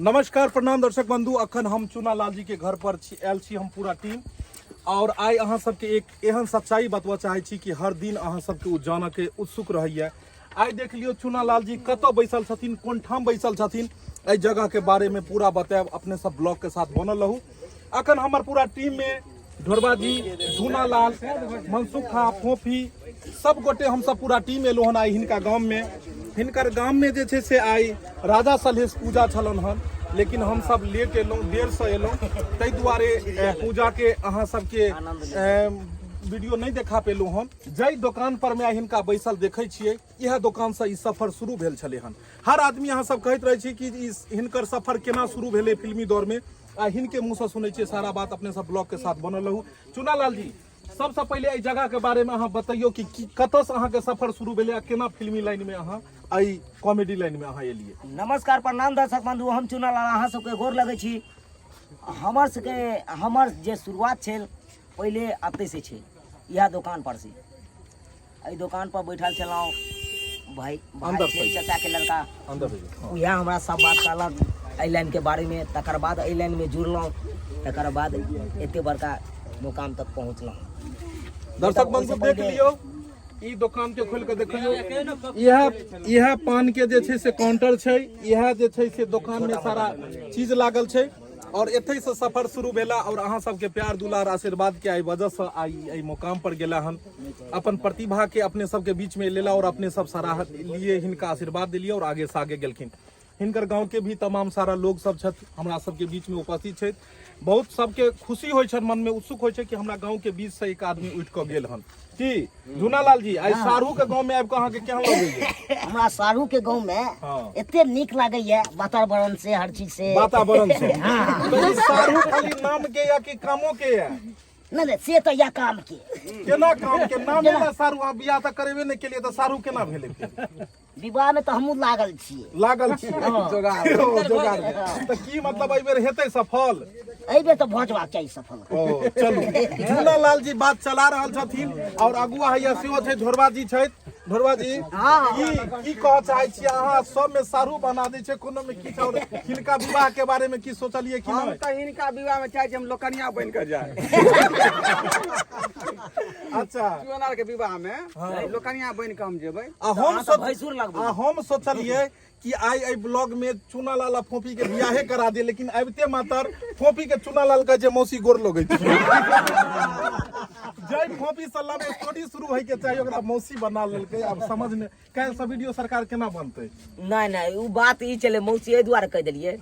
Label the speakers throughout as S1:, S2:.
S1: नमस्कार प्रणाम दर्शक बंधु, अखन हम चुना लाल जी के घर पर छी, आयल छी हम पूरा टीम। और आइ अहाँ सबके एक एहन सच्चाई बतबऽ चाहै छी कि हर दिन अहाँ सबके ओ जानऽ के उत्सुक रहैया। आइ देख लियौ चुना लाल जी कतऽ बैसल छथिन, कोन ठाम बैसल छथिन, एहि जगह के बारे में पूरा बतायब। अपने सब ब्लॉग के साथ बनल रहू। अखन हमर पूरा टीम में ढोरबा जी, झूना लाल, मनसुखा, फोफी सब गोटे हम सब पूरा टीम एलहुँ हन आइ हिनका गाम में। हिनकर गाम में जे छै से आइ राजा सलहेश पूजा छलन हन, लेकिन हम सब लेट एलहुँ, देर से एलहुँ, ताहि दुआरे पूजा के अहाँ सबके वीडियो नहीं देखा पेलहुँ हन। जाहि दोकान पर में आइ हिनका बैसल देखै छियै, इएह दोकान से ई सफर शुरू भेल छलै हन। हर आदमी अहाँ सब कहैत रहै छी कि ई हिनकर सफर केना शुरू भेलै फिल्मी दौर में, आ हिनके मुँह से सुनै छियै सारा बात। अपने सब ब्लॉग के साथ बनल रहू। चुनालाल जी, सबसे पहिले एहि जगह के बारे में अहाँ बतैयौ कि कतऽ से अहाँके सफर शुरू भेलै आ केना फिल्मी लाइन में अहाँ एहि कॉमेडी लाइन में अहाँ एलियै।
S2: नमस्कार प्रणाम दर्शक बंधु, हम चुनालाल अहाँ सबके गोर लगै छी। हमर सबके हमर जे शुरुआत छल पहिले एतै से छै, इएह दोकान पर से। एहि दोकान पर बैठल छलहुँ, भाई भाई
S1: अंदर
S2: छै,
S1: सही।
S2: चाचा के लड़का,
S1: अंदर रहिए। हाँ।
S2: उएह हमरा सब बात कहलक एहि लाइनके बारेमे। तकर बाद एहि लाइनमे जुड़लहुँ, तकर बाद एते बड़का मुकाम तक पहुँचलहुँ।
S1: दर्शक बंधु देख लियौ, ई दोकान के खोल के देखियौ, इएह इएह पान के जे छै से काउंटर छै, इएह जे छै से दोकान में सारा चीज लागल छै। और एतै से सफर शुरू भेला और अहाँ सबके प्यार दुलार आशीर्वाद के आई वजह से आई एहि मुकाम पर गेला हन। अपन प्रतिभा के अपने सबके बीच में लेला और अपने सब सराह लिए, हिनका आशीर्वाद दिलिए और आगे से आगे गेलखिन। हिनकर गांव के भी तमाम सारा लोग सब छथि हमरा सबके बीच में उपस्थित छथि। बहुत सबके खुशी होइ छनि, मन में उत्सुक होइ छै कि हमरा गांव के बीच से एक आदमी उठि कऽ गेल हन। की झूनालाल जी, आइ सारू के गांव में आबि कऽ अहाँके केहन लगैया?
S2: हमरा सारू के गांव में एते नीक लागैया, वातावरण से हर चीज से।
S1: वातावरण से।
S2: हाँ।
S1: तऽ ई सारू खाली नाम के या कि कामो के या?
S2: नहीं नहीं, से तो या काम के।
S1: केना काम के? नामे ला सारू, अहाँ बियाह तऽ करेबे नहि केलियै तऽ सारू केना भेलै फेर?
S2: विवाह में तऽ हमहूँ लागल छियै।
S1: लागल छी ओ, जोगाड़ मे। तऽ की मतलब एहि बेर हेतै सफल?
S2: एहि बेर तऽ भऽ जेबाक चाही सफल।
S1: ओ चलू, झूलालाल जी बात चला रहल छथिन और अगुआ हैया सेहो छै, ढोरबा जी छथि। ढोरबा जी, की की कहऽ चाहै छियै अहाँ? सब में सारू बना दै छै, कोनो में किछु और। हिनका विवाह के बारे में की सोचलियै कि
S3: हम
S1: नहि?
S3: तऽ हिनका विवाह में चाहै छी हम लोकनिया बनि कऽ जाय।
S1: अच्छा,
S3: चुनार के विवाह में लोकनिया बनि कऽ हम जेबै।
S1: आ हम
S2: अहाँ तऽ भैंसुर लगबै।
S1: आ हम सोचलियै कि आइ एहि ब्लॉग में चुनालाल आ फोफी के बियाहे करा दिए, लेकिन आबिते मातर फोफी के चुनालाल कहै छै मौसी गोर लगै छै। जय फोफी से लव स्टोरी शुरू होय के चाही, ओकरा मौसी बना लेलकै। आब समझ ने काल्हि से वीडियो सरकार केना बनतै?
S2: नहीं नहीं, उ बात ई छलै मौसी, एहि दुआरे कहि देलियै।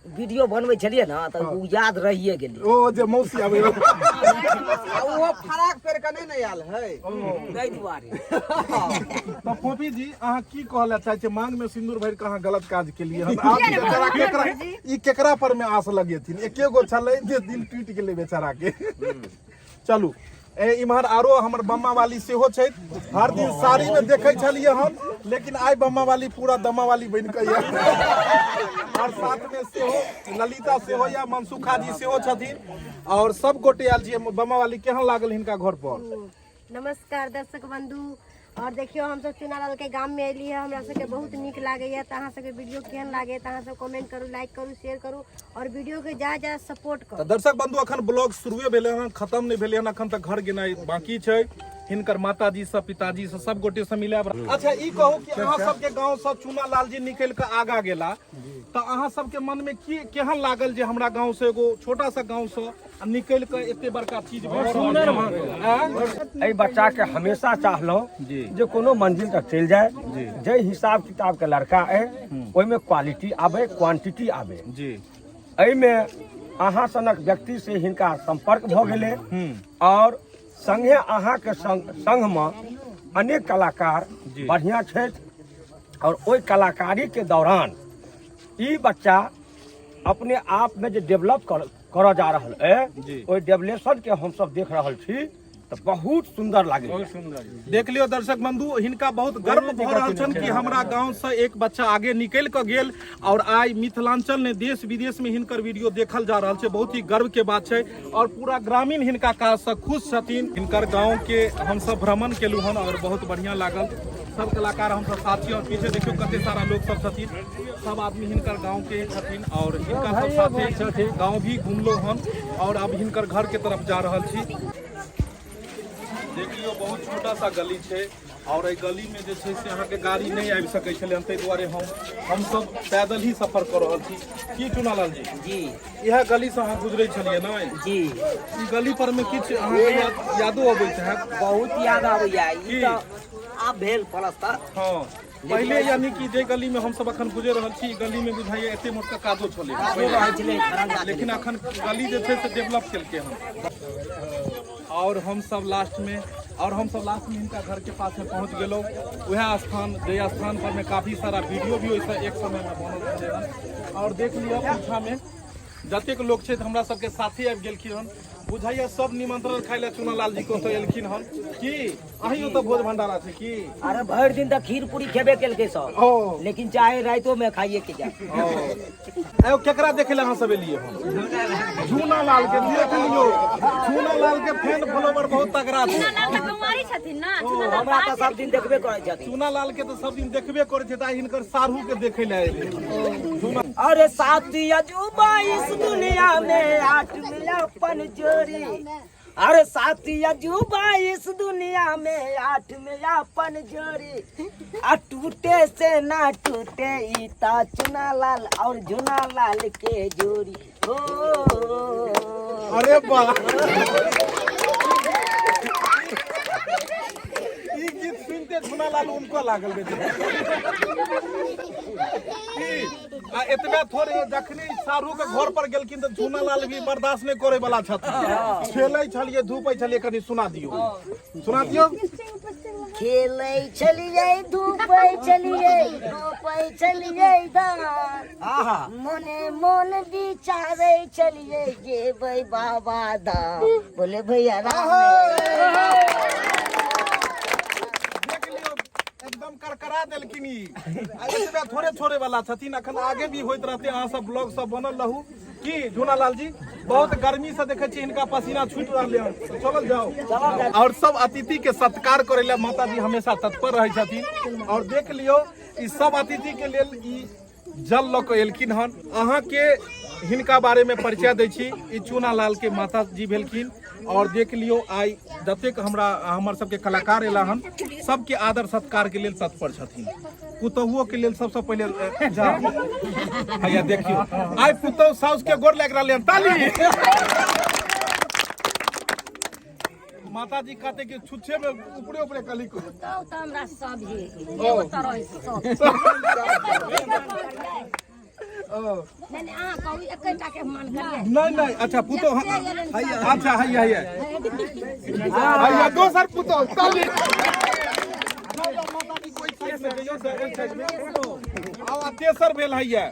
S2: वीडियो बनबै छलियै ने तऽ उ याद रहिए गेलै।
S1: ओ जे मौसी आबै
S3: आ ओहो फराक पेड़ के नहि ने आयल है,
S2: ताहि दुआरे।
S1: तऽ फोफी जी, अहाँ की कहऽ लए चाहै छियै? मांग में सिंदूर भरि कऽ अहाँ गलत काज केलियै हन। आब ई बेचारा केकरा, ई केकरा पर में आस लगेथिन? एके गो छलै जे दिल टूटि गेलै बेचारा के। चलू, ए इम्हर आरो हमर बम्मा वाली सेहो छथि। हर दिन साड़ी में देखै छलियै हम, लेकिन आइ बम्मा वाली पूरा दम्मा वाली बनि कऽ यऽ। और साथ में सेहो ललिता सेहो या मनसुखा जी सेहो छथिन और सब गोटे आयल छियै। बम्मा वाली, केहन लागल हिनका घर पर?
S4: नमस्कार दर्शक बंधु, और देखियो हमसब चुनालाल के गाम में एली है, हमरा सबके बहुत नीक लागैया। तऽ अहाँ सबके वीडियो केहन लागैया तऽ अहाँ सब कमेंट करू, लाइक करू, शेयर करू और वीडियो के ज्यादा ज्यादा सपोर्ट करू।
S1: तऽ दर्शक बंधु, अखन ब्लॉग शुरुए भेलै हन, खत्म नहि भेलै हन, अखन तक घर गेनाइ बाकी छै। हिनकर माताजी से, पिताजी से, सब गोटे से मिलायब। अच्छा, ई कहू कि अहाँ सबके गांव से चुनालाल जी निकलि कऽ आगा गेला तऽ अहाँ सबके मन में की केहन लागल जे हमरा गांव से एगो छोटा सा गांव से निकलि कऽ एते बड़का चीज भऽ रहल छै?
S5: एहि बच्चा के हमेशा चाहलहुँ जे कोनो मंजिल तक चलि जाय। जाहि हिसाब किताब के लड़का अइ ओहिमे क्वालिटी आबे, क्वांटिटी आबे। एहिमे अहाँ सनक व्यक्ति से हिनका संपर्क भऽ गेलै और संगे अहाँके संग संगमे अनेक कलाकार बढ़िआँ छथि और ओहि कलाकारी के दौरान ई बच्चा अपने आप में जे डेवलप करऽ जा रहल अइ, ओहि डेवलेशन के हमसब देख रहल छी तऽ बहुत सुंदर लागै।
S1: देख लियौ दर्शक बंधु, हिनका बहुत गर्व भऽ रहल छनि कि हमरा गांव से एक बच्चा आगे निकलि कऽ गेल और आइ मिथिलांचल ने देश विदेश में हिनकर वीडियो देखल जा रहल छै। बहुत ही गर्व के बात छै और पूरा ग्रामीण हिनका काज से खुश छथिन। हिनकर गांव के हमसब भ्रमण केलहुँ हन और बहुत बढ़िया लागल। सब कलाकार हम सब साथ छी। और पीछे देखियो कते सारा लोग सब छथिन, सब आदमी हिनकर गांव के छथिन और हिनका सब साथे गांव भी घुमलो हन और अब हिनकर घर के तरफ जा रहल छी। देख लियो बहुत छोटा सा गली छै और एहि गली में जे छै से अहाँके गाड़ी नहि आबि सकै छलै, ताहि दुआरे हम सब पैदल ही सफर कऽ रहल छी। की चुनालाल जी?
S2: जी।
S1: इएह गली से अहाँ गुजरै छलियै ने?
S2: जी।
S1: ई गली पर में किछु अहाँके यादो अबैत हैत?
S2: बहुत याद आबैया। ई
S1: की?
S2: तऽ आब भेल पलस्तर।
S1: हँ, पहिले यानी कि जे गली में हमसब अखन गुजरि रहल छी, ई गली में बुझाइया एते मोटका कादो छलै,
S2: कादो रहै छलै, खरंगा छलै।
S1: लेकिन अखन गली जे छै से डेवलप केलकै हन। और हम सब लास्ट में, और हम सब लास्ट में हिनका घर के पास में पहुंच गेलहुँ। वएह स्थान जे स्थान पर में काफी सारा वीडियो भी ओहिसँ एक समय में बनल छलै हन। और देख लिअ पीछा में जतेक लोक छै हमरा सबके साथे आबि गेलखिन हन। बुझाइया सब निमंत्रण खाइ लए चुनालाल जी के ओतऽ एलखिन हन। की अहीं ओतऽ भोज भंडारा छै की?
S2: अरे भरि दिन तऽ खीर पूरी खेबे केलकै सब,
S1: ओ।
S2: लेकिन चाहे रातिो में खाइए के जाए।
S1: ओ। एगो केकरा देखे लए अहाँ सब एलियै हन? झूनालाल के देख लियौ, झूनालाल के फैन फॉलोवर बहुत तगड़ा छै।
S6: चुनालाल तऽ कुमारी छथिन ना, चुनालाल
S2: हमरा तऽ सब दिन देखबे करै छथिन।
S1: चुनालाल के तऽ सब दिन देखबे करै छै, तऽ आइ हिनकर साढ़ू के देखे लए एलियै।
S2: अरे सात अजूबा इस दुनिया में, आठ में अपन जोड़ी। अरे सात अजूबा इस दुनिया में, आठ में अपन जोड़ी। आ टूटे से ना टूटे ईता चुनालाल और झुनालाल के जोड़ी। ओ
S1: अरे वाह, ई गीत सुनते झुनालाल उमकऽ लागल बेचारा। की आ एतबे थोड़े, जखनी सारू के घर पर गेलखिन तऽ झुनालाल भी बर्दाश्त नहि करे वाला छथिन। खेलै छलियै, धूपै छलियै, कनि सुना दियौ, सुना दियौ।
S4: खेलै छलियै, धूपै छलियै, रोपै छलियै धान,
S2: आहा
S4: मोने मोन विचारै छलियै जेबै बाबा धाम। बोले भैया राम।
S1: देख लियौ, एकदम करकरा देलखिन ई। आ एतबे थोड़े छोड़े वाला छथिन, अखन आगे भी होइत रहते। अहाँ सब ब्लॉग सब बनल रहू। की झूनालाल जी, बहुत गर्मी से देखे छी हिनका पसीना छूट रहलै हन, तऽ चलल जाओ। और सब अतिथि के सत्कार करे ला माता जी हमेशा तत्पर रहै छथिन। और देख लियौ ई सब अतिथि के लेल ई जल लऽ कऽ एलखिन हन। अहाँके हिनका बारे में परिचय दै छी, ई चूनालाल के माता जी भेलखिन। और देख लियौ आइ जतेक हमरा हमर सबके कलाकार एला हन, सबके आदर सत्कार के लेल तत्पर छथिन। पुतहुओ के लेल सबसे पहिले जा हैया देखियौ आइ पुतहु साउस के गोर लागि रहलै हन, ताली। माता जी कहते कि छुच्छे में ऊपरे ऊपरे कली को
S6: पुतहु तऽ हमरा सब हे, एगो तरह से सब। नहीं नहीं, अहाँ कहू एकेटा के मान करियै।
S1: नहीं नहीं, अच्छा पुतहु, अच्छा हैया हैया हैया दोसर पुतहु, ताली। माता जी कोई साइड में जइयो से ओहि साइड में। आब तेसर भेल हैया,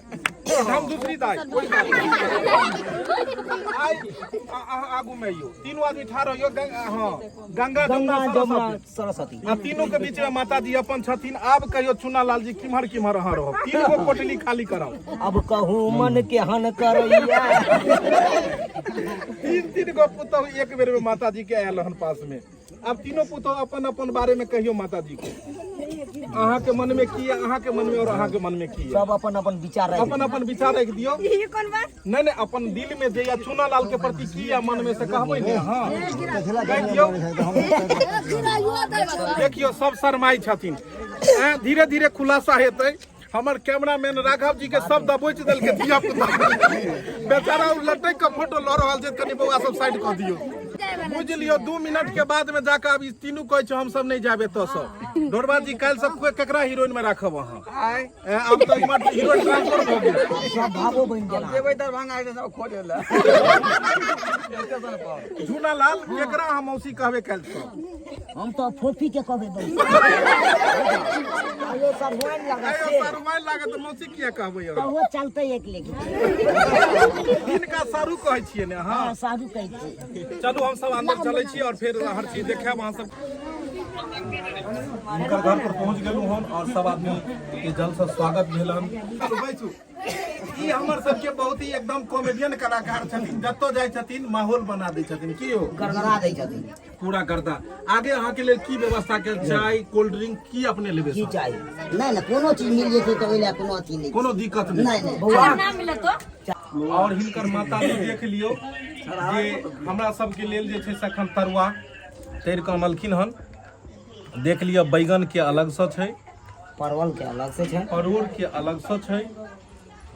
S1: हम दूसरी दाई कोई बात नहीं। आइ अहाँ आगू में अइयो, तीनू आदमी ठाढ़ होइयो। हाँ, गंगा
S2: गंगा
S1: जमुना
S2: जमुना
S1: सरस्वती।
S2: सरस्वती।
S1: आ तीनों के बीच में माता जी अपन छथिन। आब कहियो चुनालाल जी किम्हर किम्हर अहाँ रहब, तीन गो कोटली खाली कराउ।
S2: अब कहू मन केहन करैया।
S1: तीन तीन गो पुतहु एक बेर में माता जी के आयल हन पास में। अब तीनों पुतहु अपन अपन बारे में कहियो माता जी के, अहाँ के मन में की है, अहाँ के मन में और अहाँ के मन में की है।
S2: सब अपन अपन विचार रख
S1: अपन अपन विचार रख दियो।
S4: ई कोन बात?
S1: नहीं नहीं, अपन दिल में जे या चुनालाल के प्रति की या मन में से कहबै ने। हाँ कहि दियौ। देखियौ सब शरमाइ छथिन, धीरे धीरे खुलासा हेतै। हमर कैमरामैन राघव जी के सब दबोच देलकै धिया पुता, बेचारा उ लटक के फोटो लऽ रहल छै। कनि बौआ सब साइड कऽ दियौ। बुझि लियौ 2 मिनट के बाद में जाके अब ई तीनू कहै छै हम सब नहीं जाबे एतऽ सँ। ढोरबा जी काल्हि सब केकरा हीरोइन में राखब अहाँ? आब तऽ इम्हर हीरोइन ट्रांसफर भऽ गेल,
S2: सब भावो बनि गेल।
S3: जेबै दरभंगा स्टेशन खोजै लए स्टेशन पर।
S1: झूनालाल केकरा अहाँ मौसी कहबै काल्हि सँ?
S2: हम तऽ फोफी के कहबै बस। आयो सरहुआइन लागत
S1: आयो
S2: से।
S1: सरहुआइन लागत तऽ मौसी किया कहबै अहाँ?
S4: तऽ ओ चलतै एक लेकिन।
S1: हिनका सारू कहै छियै ने अहाँ?
S2: हँ सारू कहै छियै।
S1: चलू हम सब अंदर चलै छी और फेर हर चीज देखायब अहाँ सब। हिनकर घर पर पहुंच गेलहुँ हन और सब आदमी के जल से स्वागत भेल हन। चलू बैसू। ई हमर सबके बहुत ही एकदम कॉमेडियन कलाकार छथिन, जतऽ जाइ छथिन माहौल बना दै छथिन। की हो
S2: गड़गड़ा दै छथिन
S1: पूरा गर्दा। आगे अहाँ के लेल की व्यवस्था के, चाय कोल्ड ड्रिंक की अपने लेबे?
S2: की
S1: सर?
S2: चाही? नहि नहि, कोनो चीज मिल जेतै तऽ ओहि लए कोनो अथी नहि,
S1: कोनो दिक्कत नहीं।
S2: नहि नहि।
S6: अगर ना मिलत तो
S1: और हिनकर माता जी देख लियौ जे हमरा सबके लेल जे छै से एखन तरुआ तैर कऽ अनलखिन हन। देख लिअ, बैगन के अलग सँ छै,
S2: परवल के अलग से छै,
S1: परोड़ के अलग सँ छै,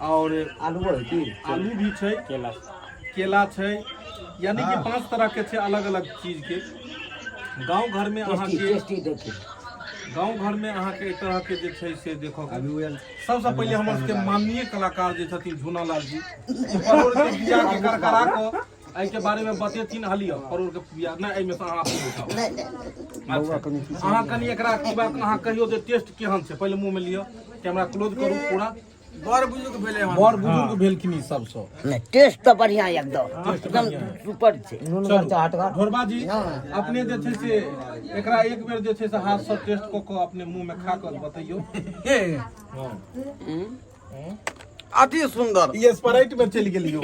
S1: और
S2: आलूओ है की?
S1: आलू भी छै, केला केला छै, यानी कि 5 तरह के छै अलग अलग चीज के। गांव घर में अहाँ
S2: टेस्टी
S1: के
S2: टेस्टी देखियौ,
S1: गांव घर में अहाँ के एहि तरह के जे छै से देखो। सबसे पहिले हमर सबके माननीय कलाकार जे छथिन झूनालाल जी, ओ परोड़ के बिया के करकरा कऽ एहि के बारे में बतेथिन। हलिय परोड़ के बिया नहि, एहिमे से अहाँ अपने उठाउ।
S2: नहि नहि।
S1: अच्छा, अहाँ कनि एकरा की बात अहाँ कहियौ जे टेस्ट केहन छै। पहिले मुँह में लिअ, कैमरा क्लोज करू पूरा।
S3: बड़ बुजुर्ग भेलै हन,
S1: बड़ बुजुर्ग भेलखिन ई सबसँ।
S2: नहि, टेस्ट तऽ बढ़िया, एकदम एकदम सुपर छै।
S1: चलू ढोरबा जी, अपने जे छै से एकरा एक बेर जे छै से हाथ से टेस्ट कऽ कऽ अपने मुँह में खा कऽ बतैयौ।
S3: अति सुंदर।
S1: ई स्प्राइट में चलि गेलियौ।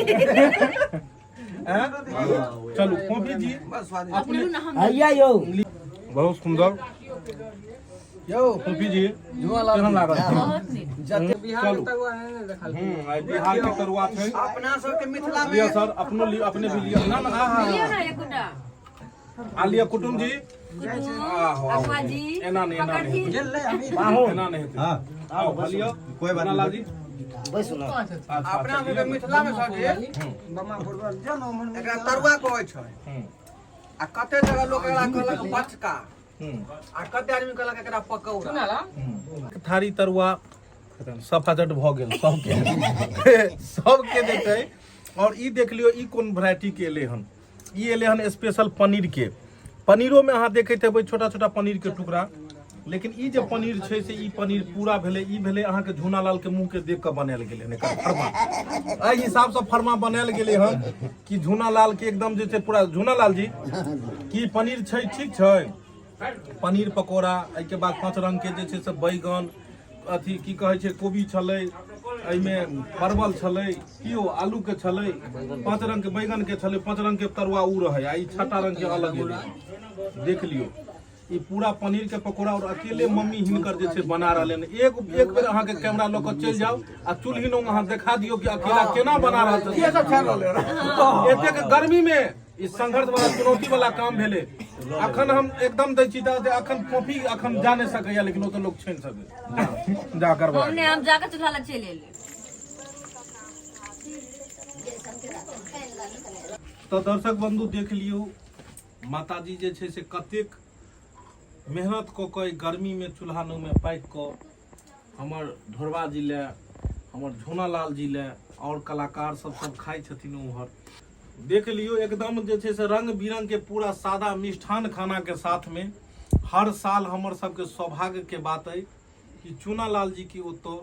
S1: हैं? चलू फोफी जी।
S3: बस स्वादिष्ट।
S1: अपने
S2: हैया यौ।
S1: बहुत सुंदर।
S3: यौ
S1: फोफी जी,
S3: झुआलाल
S1: केहन लागल?
S6: बहुत नीक।
S3: जते बिहार के
S1: चलू।
S3: तरुआ नहि ने देखल।
S1: आइ बिहार के तरुआ छै।
S3: अपना सबके मिथिला में
S1: लिअ सर, अपनो लिअ, अपने भी लिअ। ना ना, आहा।
S6: लियौ ना एकोटा।
S1: आ लिअ कुटुम जी। आहो, आहो।
S6: अगुआ जी।
S1: एना नहि, एना नहि
S6: पकड़थिन।
S1: हेतै, एना नहि हेतै। आउ लिअ।
S7: कोई बात
S1: लाल जी।
S2: बैसू ने।
S1: अच्छा,
S3: अपना
S1: अच्छा,
S3: सबके मिथिला में सर जी एकरा तरुआ कहै छै, आ कते जगह लोक एकरा कहलक पचका, आ कते आदमी कहलक एकरा पकौड़ा।
S1: थारी तरुआ सफाचट भऽ गेल सबके, सबके जे छै। और ई देख लियौ, ई कोन वेराइटी के एलै हन? ई एलै हन स्पेशल पनीर के। पनीरो में अहाँ देखैत हेबै छोटा छोटा पनीर के टुकड़ा, लेकिन ई जे पनीर छै से ई पनीर पूरा भेलै। ई भेलै अहाँके झूनालाल के मुँह के देख कऽ बनायल गेलै हन। एकर फर्मा एहि हिसाबसँ फर्मा बनायल गेलै हन कि झूनालाल के एकदम जे छै पूरा। झूनालाल जी, की पनीर छै? ठीक छै पनीर पकौड़ा। एहिके बाद 5 रंग के जे छै से बैगन, अथी की कहै छै, कोबी छलै एहिमे, परवल छलै, की ओ आलू के छलै, 5 रंग के बैगन के छलै, 5 रंग के तरुआ उ रहै, आ ई छठा रंग के अलग एलै। देख लियौ, ई पूरा पनीर के पकौड़ा और अकेले मम्मी हिनकर जे छै बना रहलै हन। एक एक बेर अहाँके कैमरा लऽ कऽ चलि जाउ आ चूल्ही लग अहाँ देखा दियौ कि अकेला केना बना रहल छथिन एतेक गर्मी में। ई संघर्ष वाला, चुनौती वाला काम भेलै। अखन हम एकदम दै छी तऽ अखन कॉफी अखन जा नहि सकैया, लेकिन ओतऽ लोक छानि सकैया जा करबा।
S6: हम नहि, हम जाके चूल्हा लग चलि एलियै।
S1: तऽ दर्शक बंधु, देख लियौ माताजी जे छै से कतेक मेहनत कऽ कऽ एहि गर्मीमे चूल्हा नौमे पाकि कऽ हमर ढोरबा जी लए, हमर झोनालाल जी लए और कलाकार सब सब खाइ छथिन उम्हर। देख लियौ, एकदम जे छै से रंग बिरंग के पूरा सादा मिष्ठान खाना के साथ में। हर साल हमर सबके सौभाग्य के बात अइ कि चूनालाल जी के ओतऽ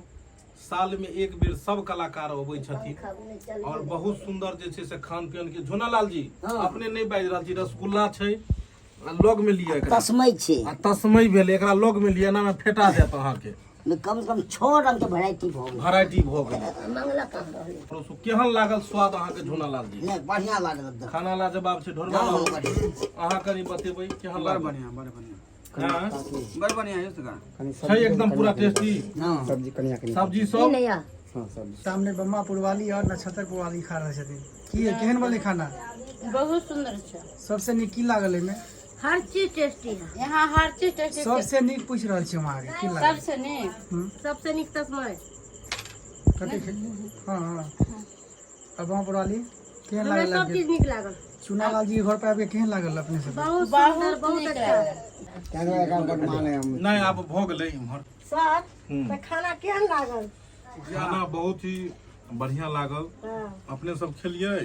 S1: साल में एक बेर सब कलाकार अबै छथिन और बहुत सुंदर जे छै से खान पियन के। झोनालाल जी, अपने नहि बाजि रहल छी। रसगुल्ला छै आ लग में लिअ एकरा।
S2: तस्मै छै।
S1: आ तस्मै भेल, एकरा लग में लिअ, एना में फेटा जायत अहाँके।
S2: कम से कम 6 रंग के वेराइटी भऽ गेल।
S1: वेराइटी भऽ गेल।
S2: मंगला काम रहलै।
S1: परसू केहन लागल स्वाद अहाँके झोनालाल जी?
S2: नहि, बढ़िया लागल एकदम।
S1: खाना लाजवाब छै। ढोरबा
S2: हँ,
S1: बाबू,
S2: बढ़िया।
S1: अहाँ कनि बतेबै केहन
S3: बड़
S1: लागल?
S3: बढ़िया, बड़ बढ़िया।
S1: हाँ,
S3: बड़ बढ़िया है इसका।
S1: छै एकदम पूरा टेस्टी।
S2: हँ।
S1: सब्जी सब
S4: नहीं या
S8: सामने बम्मापुर वाली और नक्षत्रपुर वाली खा रहल छथिन। की केहन वाली खाना?
S6: बहुत सुंदर छै।
S8: सबसे नीक की लागल एहिमे?
S4: हर चीज टेस्टी है
S6: यहाँ, हर चीज टेस्टी।
S8: सबसे नीक पूछि रहल छी हम अहाँके, की लागल?
S6: सबसे नीक?
S4: सबसे नीक तस्मै।
S8: कथी? हँ हँ, और बम्मापुर वाली केहन
S4: हमरा
S8: लागल?
S4: सब चीज नीक लागल।
S8: चुनालाल जी के घर पर आबि के केहन लागल अपने सब?
S4: बहुत सुंदर, बहुत अच्छा।
S1: नहि, आब भऽ गेलै इम्हर।
S4: सर, तऽ खाना केहन लागल?
S1: खाना बहुत ही बढ़िया लागल। अपने सब खेलियै?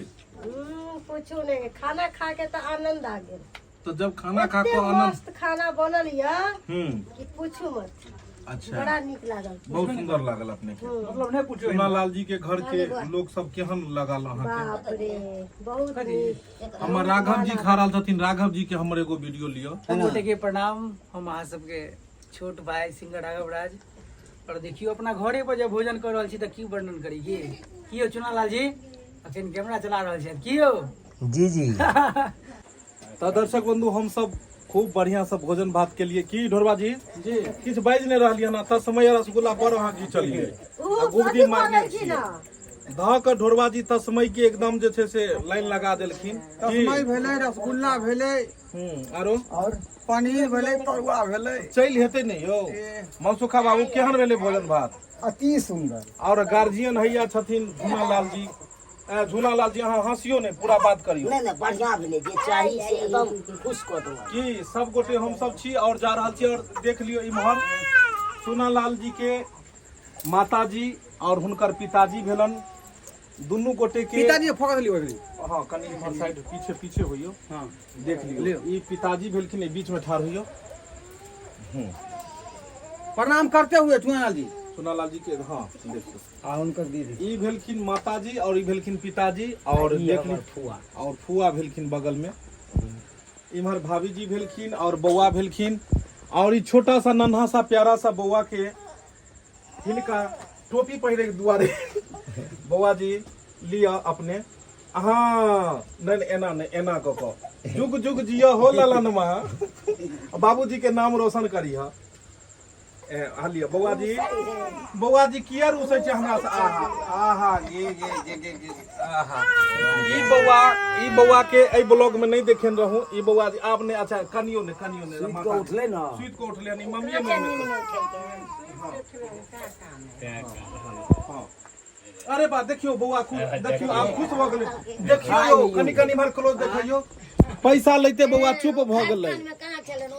S4: पूछू नहीं, खाना खा के तऽ आनंद आ गेल।
S1: तऽ जब खाना खा
S4: एते
S1: कऽ आनंद
S4: मस्त खाना बनल यऽ कि पूछू मत।
S1: अच्छा।
S4: बड़ा नीक लागल।
S1: बहुत सुंदर लागल अपने के।
S3: मतलब नहि पूछो।
S1: चुनालाल जी के घर के लोग सब केहन लागल अहाँके?
S4: बाप रे, बहुत नीक।
S1: हमर राघव जी खा रहल छथिन। राघव जी के हमर एगो वीडियो लिअ।
S9: सब गोटे के प्रणाम। हम अहाँ सबके छोट भाई सिंगर राघव राज। और देखियो, अपना घरे पर जब भोजन कर रहल छी तऽ की वर्णन करी की। की यौ चुनालाल जी अखन कैमरा चला रहल छथि की यौ
S2: जी जी।
S1: तऽ दर्शक बंधु हम सब खूब बढ़िया से भोजन भात के लिए की ढोरबा जी
S3: जी
S1: किछु बाजि नहि रहलियै हन तऽ समय रसगुल्ला बड़ अहाँ घीचलियै
S4: ओ
S1: आ गुबदी
S4: कथी
S1: मारने
S4: कहलखिन
S1: छियै
S4: हँ?
S1: धऽ कऽ ढोरबा जी तस्मय के एकदम जे छै से लाइन लगा देलखिन की
S3: तस्मय भेलै रसगुल्ला भेलै
S1: आरो
S3: और पनीर भेलै तरुआ भेलै
S1: चलि हेतै नहि यौ मनसुखा बाबू केहन भेलै भोजन भात
S8: अति सुंदर।
S1: और गार्जियन हैया छथिन झूनालाल जी। झूनालाल जी अहाँ हँसियो नहि, पूरा बात करियौ।
S2: नहि नहि, बढ़िया भेलै, जे चाही से एकदम खुश कऽ देलक।
S1: की सब गोटे हम सब छी और जा रहल छी। और देख लियौ इम्हर चूनालाल जी के माताजी और हुनकर पिताजी भेलन दुनू गोटे के।
S3: पिताजी फोकस लियौ अगली।
S1: हाँ कनि इम्हर साइड पीछे पीछे होइयो।
S3: हाँ
S1: देख लियौ ई पिताजी भेलखिन, ई बीच में ठाढ़ होइयो।
S3: प्रणाम करते हुए चुनालाल जी।
S1: चुनालाल जी के हाँ देखियौ।
S8: आ हुनकर दीदी।
S1: ई भेलखिन माताजी और ई भेलखिन पिताजी और
S2: ई
S1: देख
S2: हमर
S1: लियौ
S2: फुआ।
S1: और फुआ भेलखिन बगल में। इम्हर भाभी जी भेलखिन और बौआ भेलखिन और ई छोटा सा नन्हा सा प्यारा सा बौआ के हिनका टोपी पहिरे के दुआरे बौआ जी लिअ अपने। हाँ नहीं नहीं, एना नहीं, एना कऽ कऽ जुग जुग जिय हो ललनमा, बाबूजी के नाम रोशन करिह। ए लिअ बौआ जी। बौआ जी किया रुसै छै हमरा से? आहा आहा गे गे गे गे गे आहा। ई बौआ के एहि ब्लॉग में नहीं देखेन रहूं। ई बौआ जी आब नहीं। अच्छा कनियो नहीं, कनियो नहीं।
S2: सुति कऽ उठलै ने,
S1: सुति कऽ उठलै नहीं, मम्मीए मम्मी। हाँ अरे बा देखियो बौआ खुश, देखियो आब खुश भऽ गेलै। देखियो यौ कनि कनि इम्हर क्लोज देखियो, पैसा लैते बौआ चुप भऽ गेलै।
S6: में कहाँ छलै ओ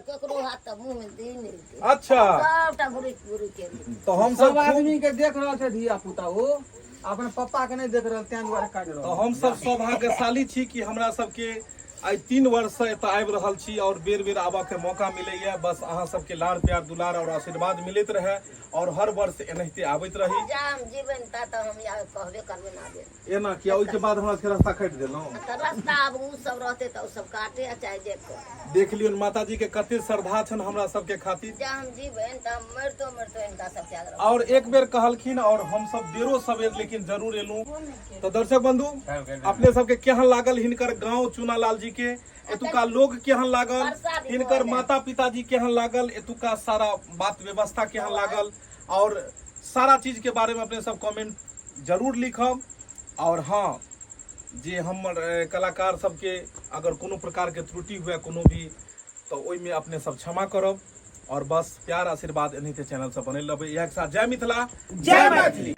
S6: ककरो हाथ तऽ मुँह में दी नहि देतै।
S1: अच्छा
S6: सबटा घुरि घुरि के
S1: तऽ हम
S3: सब
S1: सब खूब
S3: आदमी के देख रहल छै धिया पुता, ओ अपन पप्पा के नहीं देख रहल, तें दुआरे काटि रहल।
S1: तऽ हम सब सौभाग्यशाली छी कि हमरा सबके आइ 3 वर्ष से एतऽ आबि रहल छी और बेर बेर आबऽ के मौका मिलैया। बस अहाँ सबके लाड़ प्यार दुलार और आशीर्वाद मिलैत रहे और हर वर्ष एनाहिते आबैत रही।
S6: जा हम जीवन ता तऽ हम या कहबे करबै ना आबे।
S1: एना किया? ओहिके बाद हमरा सबके रास्ता काटि देलहुँ।
S6: तऽ रास्ता आब उ सब रहतै तऽ उ सब काटे आ चाहे जे करे।
S1: देख लियौ माताजी के कते श्रद्धा छनि हमरा सबके खातिर।
S6: जा हम जीवन तऽ हम मरितो मरितो हिनका सबके आग्रह।
S1: और एक बेर कहलखिन और हम सब देरो सवेर लेकिन जरूर एलहुँ। तऽ दर्शक बंधु अपने सबके केहन लागल हिनकर गांव चुनालाल जी के, एतुका लोग केहन लागल, हिनकर माता पिताजी केहन लागल, एतुका सारा बात व्यवस्था केहन लागल और सारा चीज के बारे में अपने सब कमेंट जरूर लिखब। और हाँ जे हमर कलाकार सबके अगर कोनो प्रकार के त्रुटि हुए कोनो भी तो ओहिमे अपने सब क्षमा करब और बस प्यार आशीर्वाद एनाहिते चैनल से बनल रहबै। इएह के साथ जय मिथिला जय मैथिली।